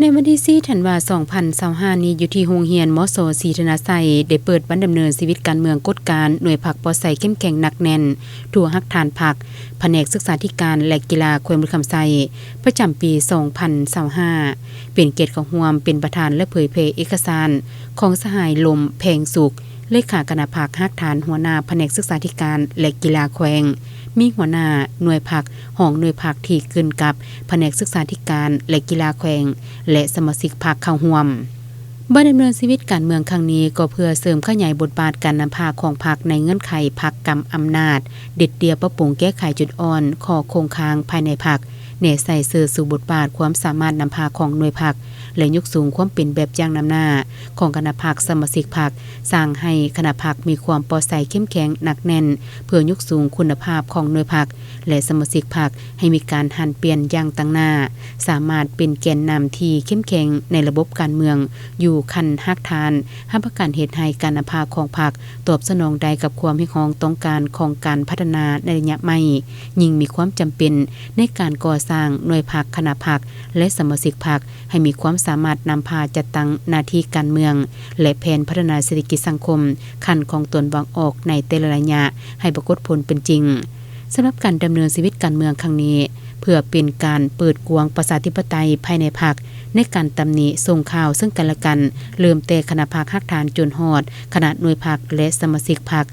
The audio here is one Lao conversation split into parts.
ໃນວັນທີສີ່ ທັນວາ ສອງພັນຊາວຫ້ານີ້ ຢູ່ທີ່ໂຮງຮຽນ ມສ ສີທະນາໄຊ ໄດ້ເປີດວັນດຳເນີນຊີວິດການເມືອງກົດການ ໜ່ວຍພັກປອດໃສເຂັ້ມແຂງໜັກແໜ້ນ ທົ່ວຮາກຖານພັກ ພະແນກສຶກສາທິການ ແລະ ກິລາແຂວງບໍລິຄຳໄຊ ປະຈຳປີ ສອງພັນຊາວຫ້າ ເປັນກຽດເຂົ້າຮ່ວມເປັນປະທານ ແລະ ເຜີຍແຜ່ເອກະສານຂອງສະຫາຍ ລົມ ແພງສຸກ ເລຂາຄະນະພັກຮາກຖານ ຫົວໜ້າພະແນກສຶກສາທິການ ແລະ ກິລາແຂວງ, ມີຫົວໜ້າໜ່ວຍພັກ, ຮອງໜ່ວຍພັກທີ່ຂຶ້ນກັບພະແນກສຶກສາທິການ ແລະ ກິລາແຂວງ ແລະ ສະມາຊິກພັກເຂົ້າຮ່ວມ. ບັນດຳເນີນຊີວິດການເມືອງຄັ້ງນີ້ ກໍເພື່ອເສີມຂະຫຍາຍບົດບາດການນຳພາຂອງພັກໃນເງື່ອນໄຂພັກກຳອຳນາດ, ເດັດດ່ຽວປັບປຸງແກ້ໄຂຈຸດອ່ອນ, ຂໍ້ຄົງຄ້າງພາຍໃນພັກ, ແນໃສ່ເສີດສູ່ບົດບາດຄວາມສາມາດນຳພາຂອງໜ່ວຍພັກ ແລະ ຍົກສູງຄວາມເປັນແບບຢ່າງນຳໜ້າຂອງຄະນະພັກ, ສະມາຊິກພັກ, ສ້າງໃຫ້ຄະນະພັກມີຄວາມປອດໃສເຂັ້ມແຂງໜັກແໜ້ນ ເພື່ອຍົກສູງຄຸນນະພາບຂອງໜ່ວຍພັກ ແລະ ສະມາຊິກພັກ ໃຫ້ມີການຫັນປ່ຽນຢ່າງຕັ້ງໜ້າ, ສາມາດເປັນແກນນຳທີ່ເຂັ້ມແຂງໃນລະບົບການເມືອງຢູ່ຂັ້ນຮາກຖານ, ຮັບປະກັນເຮັດໃຫ້ການນຳພາຂອງພັກຕອບສະໜອງໄດ້ກັບຄວາມຮຽກຮ້ອງຕ້ອງການຂອງການພັດທະນາໃນໄລຍະໃໝ່, ຍິ່ງມີຄວາມຈຳເປັນໃນການກໍ່ສ້າງໜ່ວຍພັກ, ຄະນະພັກ ແລະ ສະມາຊິກພັກ ໃຫ້ມີຄວາມສາມາດນຳພາຈັດຕັ້ງໜ້າທີ່ການເມືອງ ແລະ ແຜນພັດທະນາເສດຖະກິດສັງຄົມຂັ້ນຂອງຕົນວາງອອກໃນແຕ່ລະໄລຍະ ໃຫ້ປາກົດຜົນເປັນຈິງ. ສຳລັບການດຳເນີນຊີວິດການເມືອງຄັ້ງນີ້ ເພື່ອເປັນການເປີດກວ້າງປະຊາທິປະໄຕພາຍໃນພັກ ໃນການຕຳໜິສົ່ງຂ່າວເຊິ່ງກັນແລະກັນ ເລີ່ມແຕ່ຄະນະພັກຮາກຖານຈົນຮອດຄະນະໜ່ວຍພັກ ແລະ ສະມາຊິກພັກ.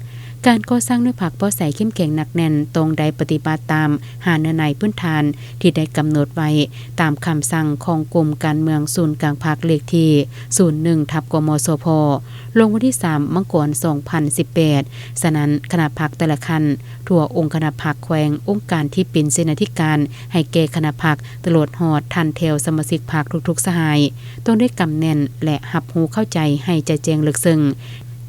ການກໍ່ສ້າງໜ່ວຍພັກປອດໃສເຂັ້ມແຂງໜັກແໜ້ນ ຕ້ອງໄດ້ປະຕິບັດຕາມຫ້າເນື້ອໃນພື້ນຖານທີ່ໄດ້ກຳນົດໄວ້ຕາມຄຳສັ່ງຂອງກົມການເມືອງສູນກາງພັກ ເລກທີສູນໜຶ່ງ ທັບ ກມສພ ລົງວັນທີສາມ ມັງກອນ ສອງພັນສິບແປດ. ສະນັ້ນ, ຄະນະພັກແຕ່ລະຂັ້ນ, ທົ່ວອົງຄະນະພັກ, ແຂວງ, ອົງການທີ່ເປັນເສນາທິການໃຫ້ແກ່ຄະນະພັກ, ຕະຫຼອດຮອດທ່ານແຖວສະມາຊິກພັກທຸກໆສະຫາຍ ຕ້ອງໄດ້ກຳແໜ້ນ ແລະ ຮັບຮູ້ເຂົ້າໃຈໃຫ້ຈະແຈ້ງເລິກເຊິ່ງ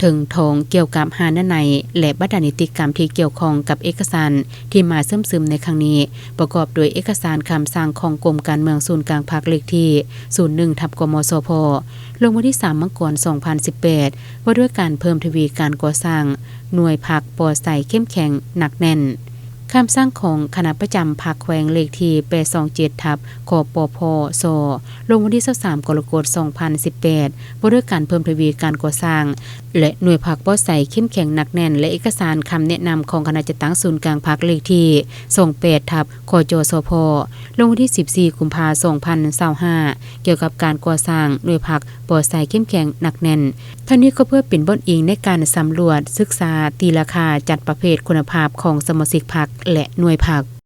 ເຖິງຖອງກ່ຽວກັບຫ້າເນື້ອໃນ ແລະ ບັນດານິຕິກຳທີ່ກ່ຽວຂ້ອງກັບເອກະສານທີ່ມາເຊື່ອມຊຶມໃນຄັ້ງນີ້, ປະກອບໂດຍເອກະສານຄຳສັ່ງຂອງກົມການເມືອງສູນກາງພັກ ເລກທີສູນໜຶ່ງ ທັບ ກມສພ ລົງວັນທີສາມ ມັງກອນ ສອງພັນສິບແປດ ວ່າດ້ວຍການເພີ່ມທະວີການກໍ່ສ້າງໜ່ວຍພັກປອດໃສເຂັ້ມແຂງໜັກແໜ້ນ. ຄຳສັ່ງຂອງຄະນະປະຈຳພັກແຂວງ ເລກທີແປດສອງເຈັດ ທັບ ຄປພສ ລົງວັນທີຊາວສາມ ກໍລະກົດ ສອງພັນສິບແປດ ວ່າດ້ວຍການເພີ່ມທະວີການກໍ່ສ້າງ ແລະ ໜ່ວຍພັກປອດໃສເຂັ້ມແຂງໜັກແໜ້ນ ແລະ ເອກະສານຄຳແນະນຳຂອງຄະນະຈັດຕັ້ງສູນກາງພັກ ເລກທີສອງແປດ ທັບ ຄຈສພ ລົງວັນທີສິບສີ່ ກຸມພາ ສອງພັນຊາວຫ້າ ກ່ຽວກັບການກໍ່ສ້າງໜ່ວຍພັກປອດໃສເຂັ້ມແຂງໜັກແໜ້ນ. ທັງນີ້ກໍເພື່ອເປັນບ່ອນອີງໃນການສຳຫຼວດ, ສຶກສາ, ຕີລາຄາ, ຈັດປະເພດຄຸນນະພາບຂອງສະມາຊິກພັກ ແລະ ໜ່ວຍພັກ.